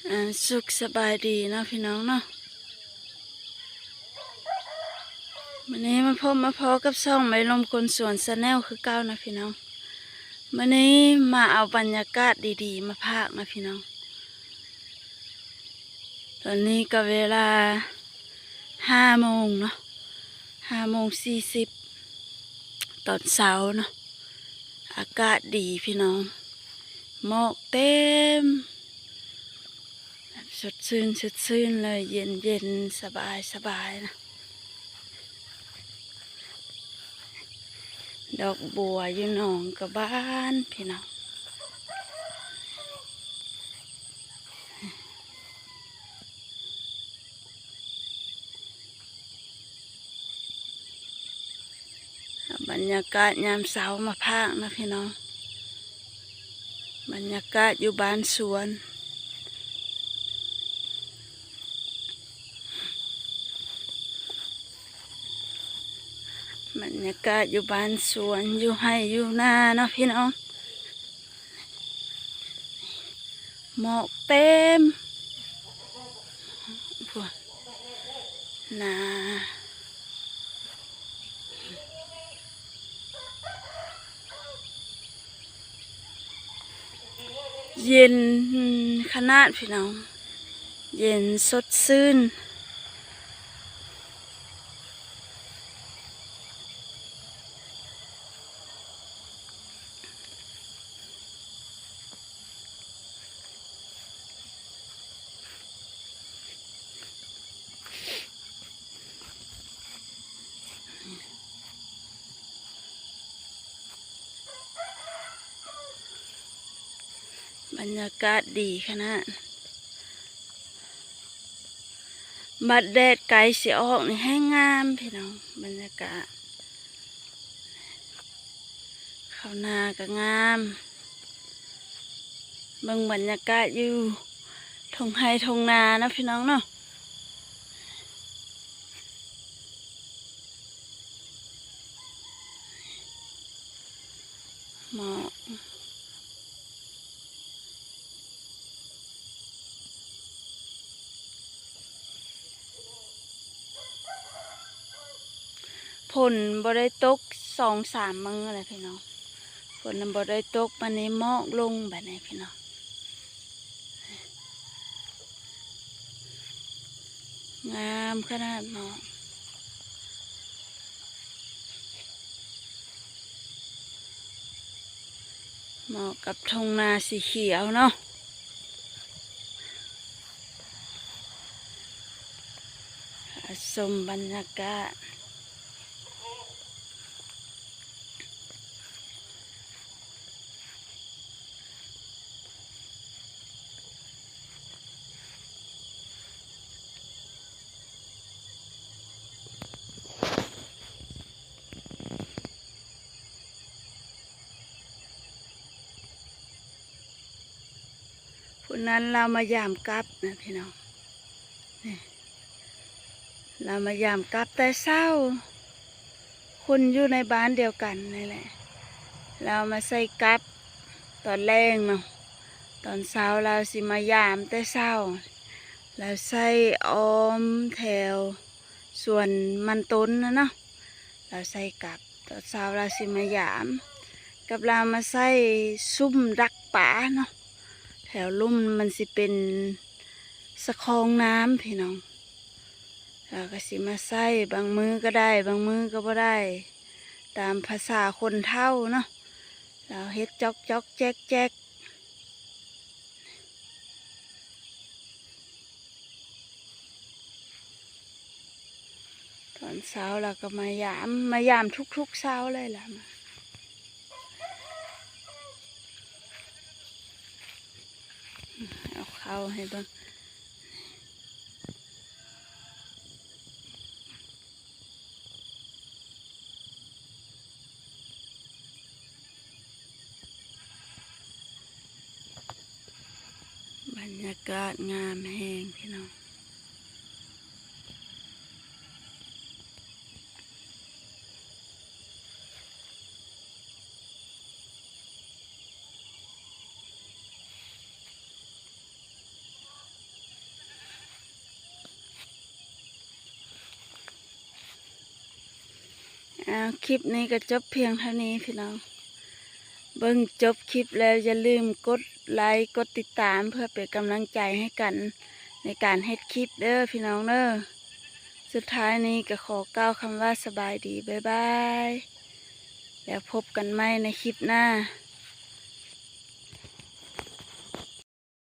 ອ່າ ສຸກສະບາຍດີເນາະພີ່ນ້ອງເນາະ, ມື້ນີ້ມາພົບມາພໍ້ກັບຊ່ອງໄມລົມຄົນສວນ Channel ຄືເກົ່ານະພີ່ນ້ອງ. ມື້ນີ້ມາເອົາບັນຍາກາດດີໆມາຝາກນະພີ່ນ້ອງ. ຕອນນີ້ກໍເວລາຫ້າໂມງເນາະ, ຫ້າໂມງສີ່ສິບ ຕອນເຊົ້າເນາະ. ອາກາດດີພີ່ນ້ອງ, ໝອກເຕັມ, ແບບສົດຊື່ນ ສົດຊື່ນເລີຍ, ເຢັນໆ ສະບາຍ ສະບາຍນະ. ດອກບົວຢູ່ໜອງກະບານພີ່ນ້ອງ. ເອົາບັນຍາກາດຍາມເຊົ້າມາຝາກນະພີ່ນ້ອງ, ບັນຍາກາດຢູ່ບ້ານສວນ, ບັນຍາກາດຢູ່ບ້ານສວນ ຢູ່ໄຮ່ຢູ່ນາເນາະພີ່ນ້ອງ. ໝອກເຕັມ ພຸ້ນນາ. ເຢັນຂະໜາດພີ່ນ້ອງ, ເຢັນສົດຊື່ນ. ບັນຍາກາດດີຂະໜາດ. ບັດແດດໃກ້ຊິອອກນີ້ແຮ່ງງາມພີ່ນ້ອງ, ບັນຍາກາດເຂົ້ານາກໍງາມ. ເບິ່ງບັນຍາກາດຢູ່ທົ່ງໄຮ່ທົ່ງນາເນາະພີ່ນ້ອງເນາະ. ໝອກ ຝົນບໍ່ໄດ້ຕົກສອງສາມມື້ແລ້ວພີ່ນ້ອງ, ຝົນນະບໍ່ໄດ້ຕົກ, ບາດນີ້ໝອກລົງບາດນີ້ພີ່ນ້ອງ. ງາມຂະໜາດໝອກ, ເໝາະກັບທົ່ງນາສີຂຽວເນາະ. ຊົມບັນຍາກາດ. ຜູ້ນັ້ນລາວມາຢາມກັບນະພີ່ນ້ອງ. ນີ້ ລາວມາຢາມກັບແຕ່ເຊົ້າ, ຄົນຢູ່ໃນບ້ານດຽວກັນນີ້ແຫຼະ. ລາວມາໃສ່ກັບຕອນແລງເນາະ, ຕອນເຊົ້າລາວຊິມາຢາມແຕ່ເຊົ້າ. ລາວໃສ່ອ້ອມແຖວສວນມັນຕົ້ນນະເນາະ, ລາວໃສ່ກັບ. ຕອນເຊົ້າລາວຊິມາຢາມ, ກັບລາວມາໃສ່ຊຸ່ມດັກປາເນາະ. ແຖວລຸ່ມມັນຊິເປັນສະຄອງນ້ຳພີ່ນ້ອງ. ລາວກໍຊິມາໃສ່, ບາງມື້ກໍໄດ້ ບາງມື້ກໍບໍ່ໄດ້, ຕາມພາສາຄົນເຖົ້າເນາະ. ລາວເຮັດຈອກໆແຈກໆ. ຕອນເຊົ້າລາວກໍມາຢາມ, ມາຢາມທຸກໆເຊົ້າເລີຍລະ. ເອົາເຂົ້າໃຫ້ເບິ່ງ. ບັນຍາກາດງາມແຮງພີ່ນ້ອງ. ເ ອ່າ ຄລິບນີ້ກໍຈົບພຽງເທົ່ານີ້ພີ່ນ້ອງ. ເບິ່ງຈົບຄລິບແລ້ວຢ່າລືມກົດໄລກ໌ ກົດຕິດຕາມ ເພື່ອເປັນກຳລັງໃຈໃຫ້ກັນໃນການເຮັດຄລິບເດີພີ່ນ້ອງເດີ. ສຸດທ້າຍນີ້ກໍຂໍກ່າວຄຳວ່າສະບາຍດີ ບາຍບາຍ ແລ້ວພົບກັນໃໝ່ໃນຄລິບໜ້າ.